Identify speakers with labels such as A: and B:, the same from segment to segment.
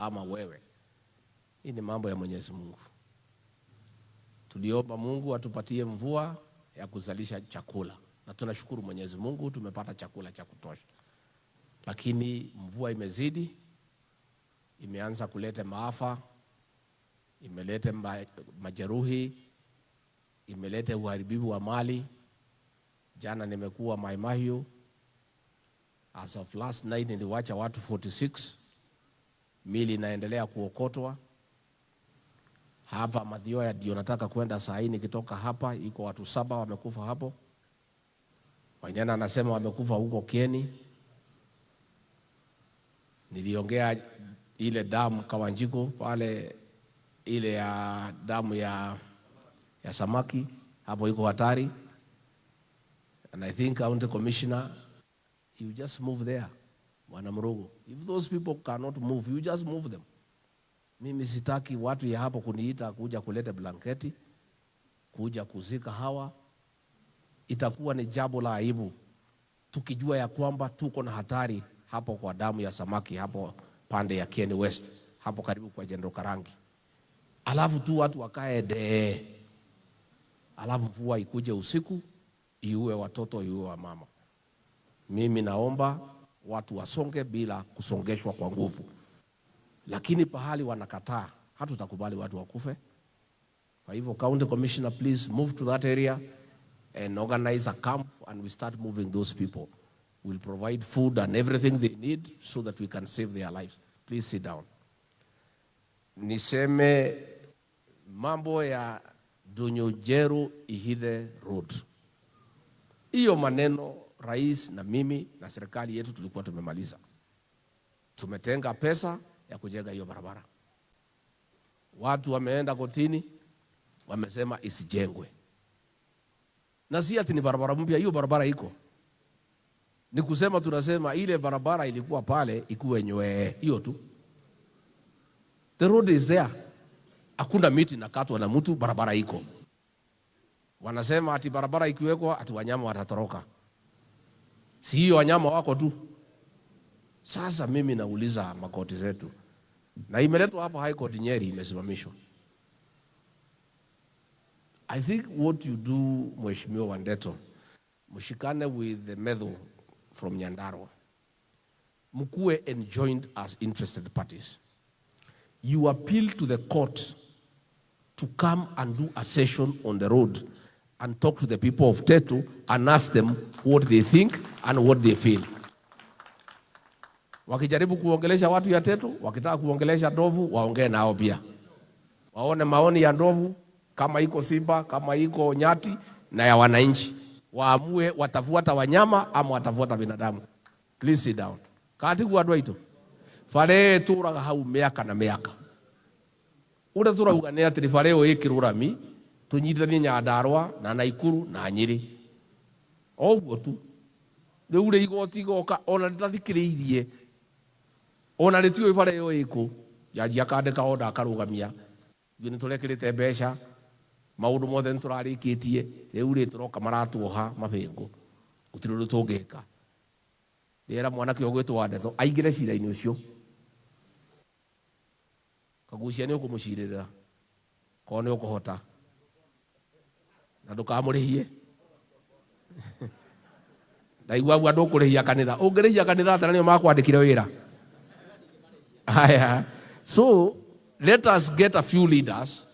A: Ama wewe. Hii ni mambo ya Mwenyezi Mungu. Tuliomba Mungu atupatie mvua ya kuzalisha chakula, na tunashukuru Mwenyezi Mungu tumepata chakula cha kutosha, lakini mvua imezidi, imeanza kuleta maafa, imeleta majeruhi, imeleta uharibifu wa mali. Jana nimekuwa Mai Mahiu, as of last night niliwacha watu 46, mili inaendelea kuokotwa hapa Mathioya. Ndio nataka kwenda saa hii, nikitoka hapa iko watu 7 wamekufa hapo. Wainaina anasema wamekufa huko Kieni. Niliongea ile damu Kawanjiku pale, ile ya damu ya samaki hapo iko hatari. And I think, County Commissioner, you just move there. Bwana Mrugu, if those people cannot move, you just move them. Mimi sitaki watu ya hapo kuniita kuja kuleta blanketi, kuja kuzika hawa. Itakuwa ni jambo la aibu tukijua ya kwamba tuko na hatari hapo kwa damu ya samaki hapo pande ya Kieni West hapo karibu kwa General Karangi, alafu tu watu wakae de, alafu mvua ikuje usiku iue watoto, iue wamama. Mimi naomba watu wasonge bila kusongeshwa kwa nguvu, lakini pahali wanakataa, hatutakubali watu wakufe. Kwa hivyo, County Commissioner, please move to that area and organize a camp and we start moving those people. We'll provide food and everything they need so that we can save their lives. Please sit down. Niseme mambo ya Ndunyu Ihithe Road. Hiyo maneno rais na mimi na serikali yetu tulikuwa tumemaliza. Tumetenga pesa ya kujenga hiyo barabara. Watu wameenda kotini, wamesema isijengwe. Na si ati ni barabara mpya, hiyo barabara iko. Ni kusema tunasema ile barabara ilikuwa pale ikuwe nywee, hiyo tu. The road is there. Hakuna miti nakatwa na mtu, barabara iko. Wanasema ati barabara ikiwekwa ati wanyama watatoroka. Si hiyo wanyama wako tu. Sasa mimi nauliza makoti zetu, na imeletwa hapa High Court Nyeri, imesimamishwa. I think what you do, Mheshimiwa Wandeto, mshikane with the Methu from Nyandarua, mkuwe enjoined as interested parties. You appeal to the court to come and do a session on the road and talk to the people of Tetu and ask them what they think and what they feel. Wakijaribu kuongelesha watu ya Tetu, wakitaka kuongelesha ndovu, waongee nao pia, waone maoni ya ndovu, kama iko simba, kama iko nyati, na ya wananchi, waamue watafuata wanyama ama watafuata binadamu. Please sit down. Kati kwa andũ aitũ bara ĩtũraga hau mĩaka na mĩaka, ũrĩa tũrauga nĩ atĩ bara ĩyo ĩkĩrwo rami tũnyitithanie Nyandarua na Naikuru na Nyĩrĩ, o ũguo tu. Rĩu rĩ igoti igoka ona rĩtathikĩrĩirie, ona rĩtiũĩ bara ĩyo ĩkũ, jaji akandĩka order akarũgamia, ithuĩ nĩ tũrekĩrĩte mbeca, maũndũ mothe nĩ tũrarĩkĩtie, rĩu rĩ tũroka maratuoha mabĩngũ, gũtirĩ ũndũ tũngĩka. Rĩera mwanake ũgwĩtwo Wandeto aingĩre cira-inĩ ũcio. Kagucia nĩ ũkũmũcirĩrĩra korwo nĩ ũkũhota na ndũkamũrĩhie. Ndaigua auga ndũkũrĩhia kanitha, ũngĩrĩhia kanitha atĩa na nĩo makwandĩkire wĩra? Haya, so let us get a few leaders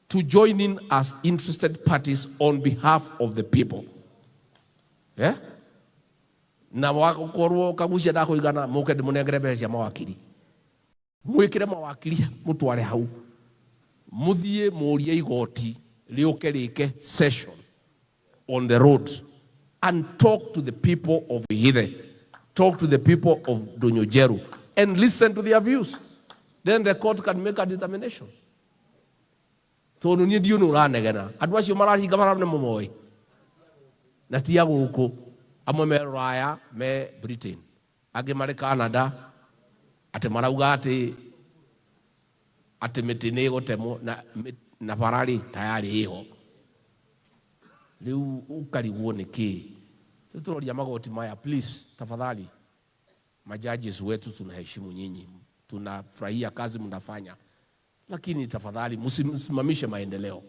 A: to join in as interested parties on behalf of the people, yeah? Na wakorwo Kagucia ndakũigana, mũke ndĩmũnengere mbeca cia mawakiri, mwĩkĩre mawakiri, mũtware hau, mũthiĩ mũrie igoti rĩũke rĩke session on the road and talk to the people of Ihithe, talk to the people of Ndunyu and listen to their views. Then the court can make a determination. Tondũ niĩ ndiũ nĩ ũranegena, andũ acio mararinga bara nĩ mũmoĩ na ti a gũkũ, amwe me Rũraya, me Britain, angĩ marĩ Canada, atĩ marauga atĩ mĩtĩ nĩ ĩgũtemwo na bara rĩ tayarĩ ĩho. Rĩu ũkarigwo nĩ kĩ. Rĩu tũroria magoti maya, please, tafadhali, majudges wetu, tunaheshimu nyinyi, Tunafurahia kazi mnafanya, lakini tafadhali msimamishe maendeleo,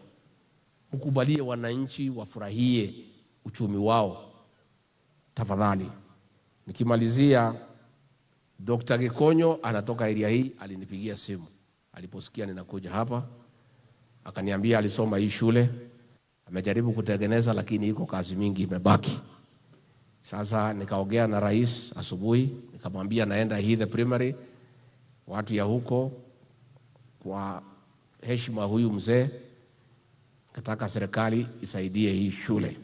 A: mkubalie wananchi wafurahie uchumi wao tafadhali. Nikimalizia, Dr. Gikonyo anatoka area hii, alinipigia simu aliposikia ninakuja hapa, akaniambia alisoma hii shule, amejaribu kutengeneza, lakini iko kazi mingi imebaki. Sasa nikaongea na rais asubuhi, nikamwambia naenda Hithe Primary, watu ya huko, kwa heshima huyu mzee, nataka serikali isaidie hii shule.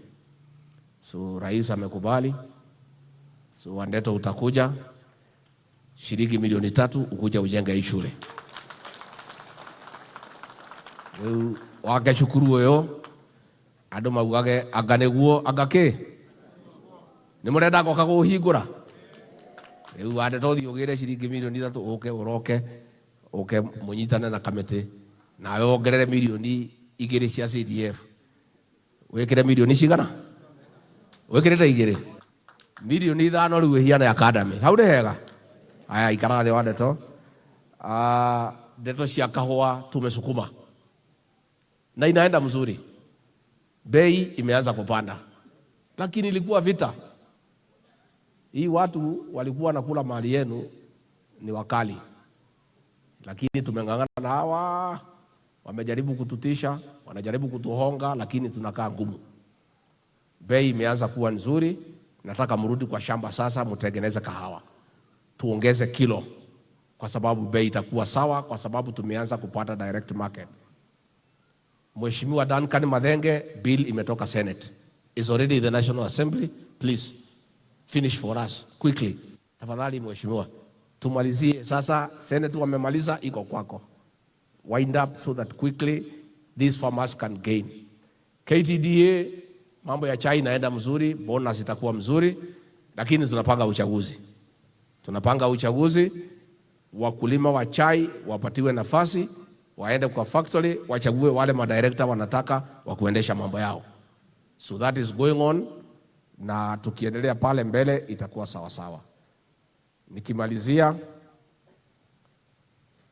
A: So rais amekubali. So Wandeto, utakuja shilingi 3 milioni ukuja ujenge hii shule. Riu wake cukuru uyu andu maugage anga niguo anga ki ni murenda goka guhingura. Riu Wandeto thiĩ ũgĩre ciringi 3 milioni ũke ũroke ũke mũnyitane na kamĩtĩ nawe wongerere 2 milioni cia CDF, wĩkĩre milioni cigana, wĩkĩrĩte 2 milioni 5 rĩu ĩhiana academy hau nĩ hega. Aya, ikara thĩ Wandeto. Ndeto cia kahũa tumesukuma na inaenda mzuri, bei imeanza kupanda, lakini ilikuwa vita hii. Watu walikuwa wanakula mali yenu ni wakali, lakini tumeng'ang'ana na hawa. Wamejaribu kututisha, wanajaribu kutuhonga, lakini tunakaa ngumu. Bei imeanza kuwa nzuri. Nataka mrudi kwa shamba sasa, mtengeneze kahawa, tuongeze kilo, kwa sababu bei itakuwa sawa, kwa sababu tumeanza kupata direct market. Mheshimiwa Duncan Mathenge, bill imetoka Senate, is already in the National Assembly. Please finish for us quickly. Tafadhali mheshimiwa, tumalizie sasa. Senate wamemaliza, iko kwako. Wind up so that quickly these farmers can gain. KTDA, mambo ya chai inaenda mzuri, bonus itakuwa mzuri, lakini tunapanga uchaguzi. Tunapanga uchaguzi, wakulima wa chai wapatiwe nafasi, waende kwa factory, wachague wale madirector wanataka wa kuendesha mambo yao. So that is going on, na tukiendelea pale mbele itakuwa sawa sawa. Nikimalizia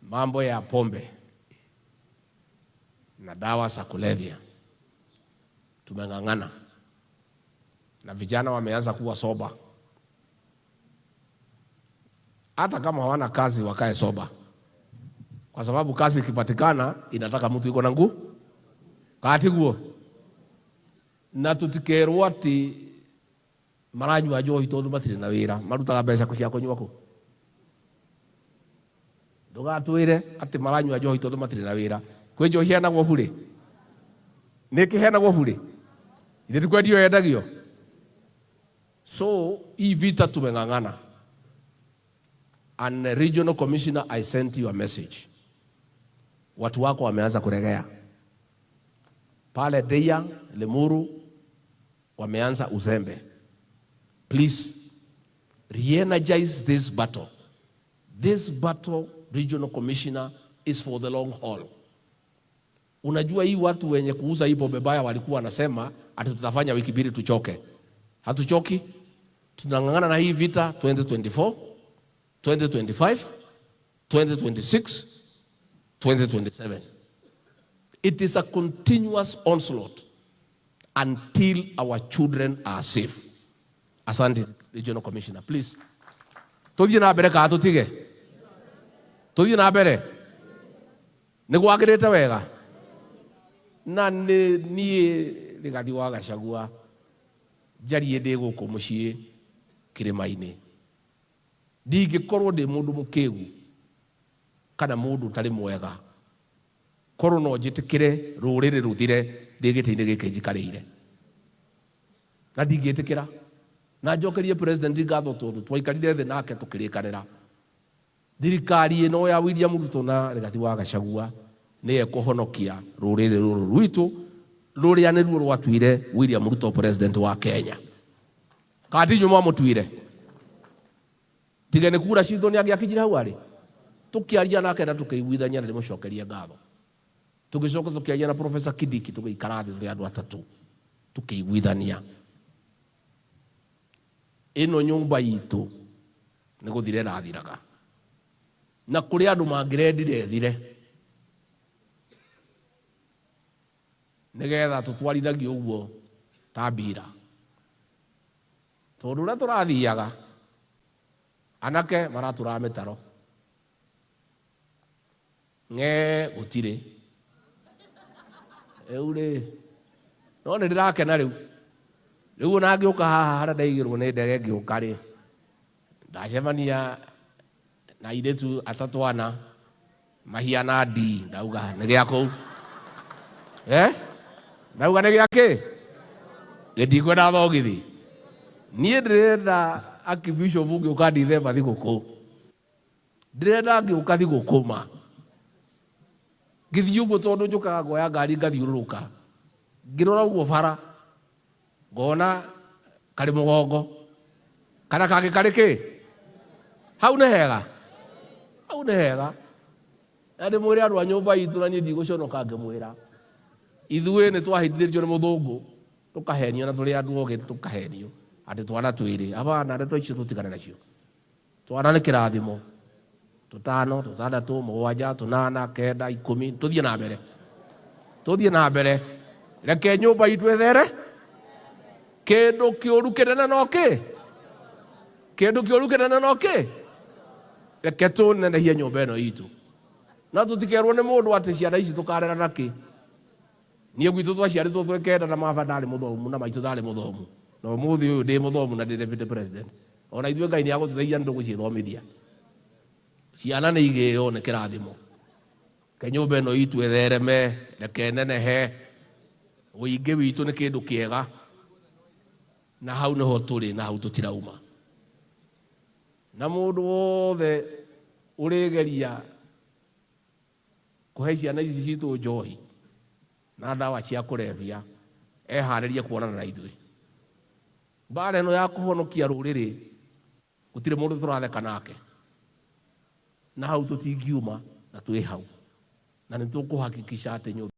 A: mambo ya pombe na dawa za kulevya, tumeng'ang'ana na vijana wameanza kuwa sober, hata kama hawana kazi wakae sober, kwa sababu kazi ikipatikana inataka mtu iko na nguvu katiguo na tutikerwo ati maranyua njohi tondu matirĩ na wĩra, marutaga mbeca cia kũnyua kũ? Ndũgatwĩre atĩ maranyua njohi tondu matirĩ na wĩra. Kwĩ njohi heanagwo burĩ? Nĩ kĩheanagwo burĩ? Ithe ti kwendio yendagio? So hii vita tumeng'ang'ana, and regional commissioner, I sent you a message. Watu wako wameanza kuregea pale Deya, Limuru, wameanza uzembe. Please re-energize this battle. This battle, regional commissioner, is for the long haul. Unajua hii watu wenye kuuza hii pombe baya walikuwa wanasema ati tutafanya wiki 2 tuchoke. Hatuchoki. Tunang'ang'ana na hii vita 2024, 2025, 2026, 2027. It is a continuous onslaught until our children are safe. Asante, Regional Commissioner. Please. Tuthie na mbere kana tutige? Tuthie na mbere. Nĩ gwagĩrĩte wega. Na nĩ niĩ Rigathi wa Gachagua njarie ndĩ gũkũ mũciĩ kĩrĩma-inĩ. Ndingĩkorwo ndĩ mũndũ mũkĩgu kana mũndũ ũtarĩ mwega korwo no njĩtĩkĩre rũrĩrĩ rũthire ndĩ gĩtĩ-inĩ gĩkĩ njikarĩire, na ndingĩtĩkĩra. Na njokerie president ngatho tondũ twaikarire thĩ nake tũkĩrĩkanĩra thirikari ĩno ya William Ruto na Rigathi wa Gachagua nĩyo ĩkũhonokia rũrĩrĩ rũrũ rwitũ rũrĩa nĩruo rwatuire William Ruto president wa Kenya. Kana ti inyuĩ mwamũtuire? Tiga nĩ kura citũ nĩ angĩakinyire hau arĩ. Tũkĩaria nake na tũkĩiguithania na ndĩmũcokerie ngatho. Tũgĩcoka tũkĩaria na Professor Kindiki, tũgĩikara thĩ tũrĩ andũ atatũ tũkĩiguithania ĩno nyũmba itũ nĩ gũthira ĩrathiraga. Na kũrĩ andũ mangĩrendire thire nĩgetha tũtwarithagio ũguo ta mbira, tondũ ũrĩa tũrathiaga anake maratũraga mĩtaro ng'ee gũtirĩ. Rĩu rĩ, no nĩ ndĩrakena rĩu. Rĩu ona ngĩũka haha harĩa ndaigĩrwo nĩ ndege ngĩũka rĩ, ndacemania na airĩtu atatũ ana mahiana ndii, ndauga nĩ gĩa kũu. Eh? Ndauga nĩ gĩa kĩ? Gĩtikwenda thogithi. Niĩ ndĩrenda Archbishop ngĩũka Dithemba thigũkũ. Ndĩrenda ngĩũka thigũkũ ma. Ngĩthiĩ ũguo tondũ njũkaga ngoya ngari ngathiũrũrũka. Ngĩrora ũguo bara ngona karĩ mũgongo kana kangĩ karĩ kĩ? Hau nĩ hega, hau nĩ hega. Na ndĩmwĩre andũ a nyũmba itũ na niĩ ndigũconoka ngĩmwĩra, ithuĩ nĩ twahĩtithĩtio nĩ mũthũngũ tũkahenio na tũrĩ andũ ogĩ tũkahenio atĩ twana twĩrĩ. Hapana, ndeto icio tũtigane nacio. Twana nĩ kĩrathimo. Tũtano, tũtandatũ, mũgwanja, tũnana, kenda, ikũmi, tũthiĩ na mbere. Tũthiĩ na mbere. Reke nyũmba itũ ĩthere. Kĩndũ kĩũru kĩnene no kĩ? Kĩndũ kĩũru kĩnene no kĩ? Reke tũnenehie nyũmba ĩno itũ. No tũtikerwo nĩ mũndũ atĩ ciana ici tũkarera na kĩ. Niĩ gwitũ twaciarĩtwo twĩ kenda na baba ndarĩ mũthomu na maitũ ndarĩ mũthomu. Na ũmũthĩ ũyũ ndĩ mũthomu na ndĩ deputy president. Ona ithuĩ Ngai nĩ agũtũteithia nĩ tũgũciĩthomithia. Ciana nĩ igĩo nĩ kĩrathimo. Reke nyũmba ĩno itũ ĩthereme, reke ĩnenehe. Ũingĩ witũ nĩ kĩndũ kĩega. Na hau nĩho tũrĩ na hau tũtirauma. Na mũndũ wothe ũrĩgeria kũhe ciana ici citũ njohi na ndawa cia kũrebia eharĩrie kuonana na ithuĩ. Mbara ĩno ya kũhonokia rũrĩrĩ gũtirĩ mũndũ tũratheka nake, na hau tũtingiuma na twĩ hau, na nĩ tũkũhakikisha atĩ nyũmba.